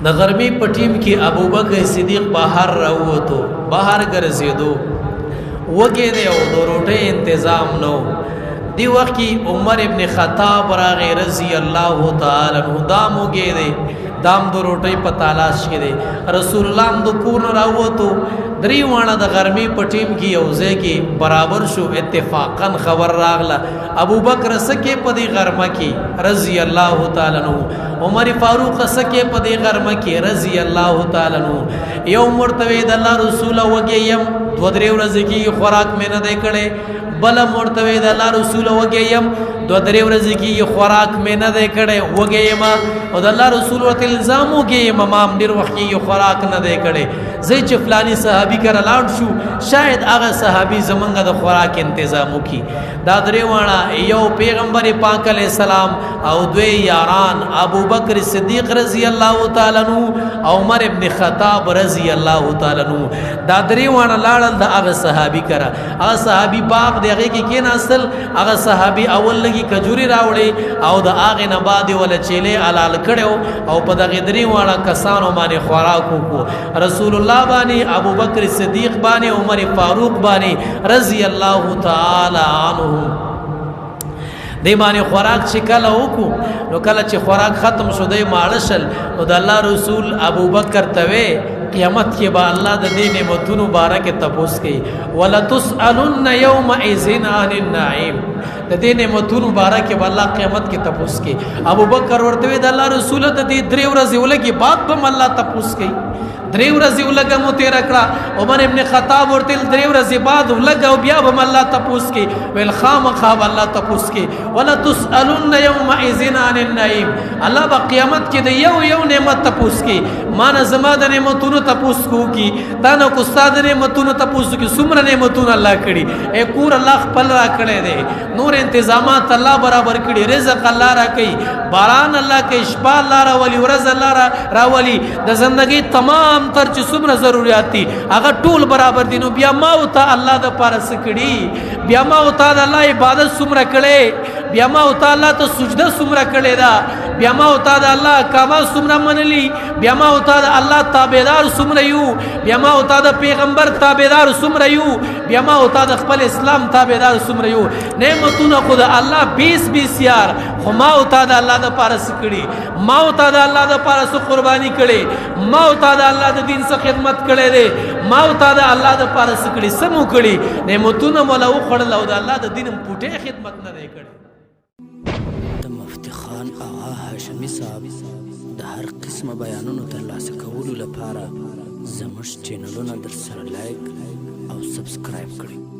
د غرمې په ټیم کې ابوبکر صدیق بهر راووتو، بهر ګرځېدو، وږی دی او د روټۍ انتظام نو. دی وخت کې عمر ابن خطاب راغی رضی الله تعالی عنہ، دام وږی دی، دام د روټۍ په تلاش کې دی. رسول الله هم د کور نه راووتو. درې واړه د غرمې په ټیم کې یو ځای کې برابر شو. اتفاقا خبر راغله، ابو بکر سکه په دې غرمه کې رضی الله تعالی عنہ، عمر فاروق سکه په دې غرمه کې رضی الله تعالی عنہ. یو مرتبه د الله رسول وږی یم، دوه درې ورځې کې خوراک مې نه دی کړی. بل مرتبه د الله رسول وږی یم، دوه درې ورځې کې خوراک مې نه دی کړی، وږی یم. او د الله رسول ورته الزام، وږی یم، مام ډیر وخت کې خوراک نه دی کړی، زه چې فلانی صحابي کره لاړ شو، شاید هغه صحابي زمونږ د خوراک انتظام وکړي. دا درې واړه، یو پیغمبر پاک علی السلام او دوی یاران ابو بکر صدیق رضی الله تعالی عنہ او عمر ابن خطاب رضی الله تعالی عنہ، دا درې واړه لاړل د هغه صحابي کره. هغه صحابي باغ دی، هغه کې کېناستل. هغه صحابي اول لګي کجوري راوړي او د هغه نه بعد ول چيله حلال کړو او په دغه درې واړه کسانو باندې خوراک وکړو، رسول الله باندې، ابو بکر صدیق باندې، عمر فاروق باندې رضی الله تعالی عنہ. دی باندې خوراک چې کله وکړو، نو کله چې خوراک ختم شو، دی ماړه شل. نو د الله رسول ابو بکر ته وی، قیامت کې به الله د دې نعمتونو باره کې تپوس کوي، ولتسالن یومئذ عن النعیم. د دې نعمتونو باره کې به الله قیامت کې تپوس کوي. ابو بکر ورته وی، د الله رسول، د دې درې ورځې ولګي بعد به الله تپوس کوي؟ درې ورځې ولګه مو تیر کړه. عمر ابن خطاب ورته درې ورځې بعد ولګه او بیا به الله تپوس کی. ویل خامخا به الله تپوس کی، ولا تسالون یومئذ عن النعیم. الله به قیامت کې د یو یو نعمت تپوس کی. مان زما د نعمتونو تپوس کو کی، تا نه کو استاد نعمتونو تپوس کی. څومره نعمتونه الله کړي، اے کور الله خپل را کړی دی، نور انتظامات الله برابر کړي، رزق الله را کوي، باران الله کوي، شپه الله را ولي، ورځ الله را راولي، د زندګۍ تمام تر چې څومره ضرورت دي هغه ټول برابر دي. نو بیا ما او ته الله د پاره سکړي؟ بیا ما او ته د الله عبادت څومره کړي؟ بیا ما او ته الله ته سجده څومره کړي دا؟ بیا ما او ته د الله کما څومره منلی؟ بیا ما او ته د الله تابعدار څومره یو؟ بیا ما او ته د پیغمبر تابعدار څومره یو؟ بیا ما او ته د خپل اسلام تابعدار څومره یو؟ نعمتونه خو د الله 20 20 یار، خو ما او ته د الله د پاره سکړي؟ ما او ته د الله د پاره څه قرباني کړي؟ ما او ته د الله د دین څخه خدمت کړي دي؟ ما او ته د الله د پاره سکړي؟ سمو کړي؟ نعمتونه مولا وخړل او د الله د دین پټه خدمت نه دی کړی. د مفتي خان آغا هاشمي صاحب د هر قسمه بیانونو ترلاسه کولو لپاره زموږ چینلونه درسره لایک او سبسکرایب کړئ.